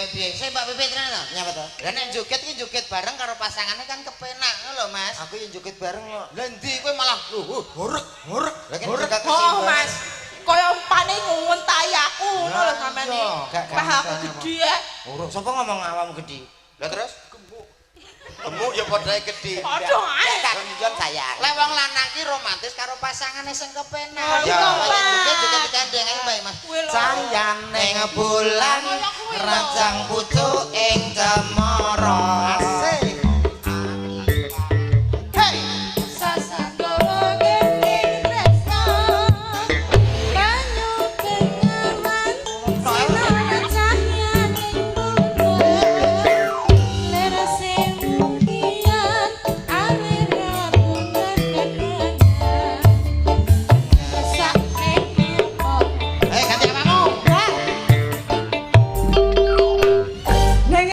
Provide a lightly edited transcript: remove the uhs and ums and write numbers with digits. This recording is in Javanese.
Kaya piye? Sik Mbak Pipit rene to. Nyapa to? Lah nek joget ki joget bareng karo pasangane kan kepenak ngono lho, Mas. Aku yang joget bareng kok. Lah endi kowe malah Horek, horek. Lah kan Horek. juga Oh, Mas. Kaya empane nguntai aku ngono lho sampean iki. Gak Pah aku gedhe ya. Horek. Sapa ngomong awakmu gedhi? Lah terus gemuk. Gemuk ya padhae gedhe. Padha ae. Gak guyon sayang. Lah wong lanang ki romantis karo pasangane sing kepenak. Ya. Joget joget digandeng ayo Mbak Mas. Kuwi lho. Sayang ning bulan Kaya kuwi lho. rajang pucuke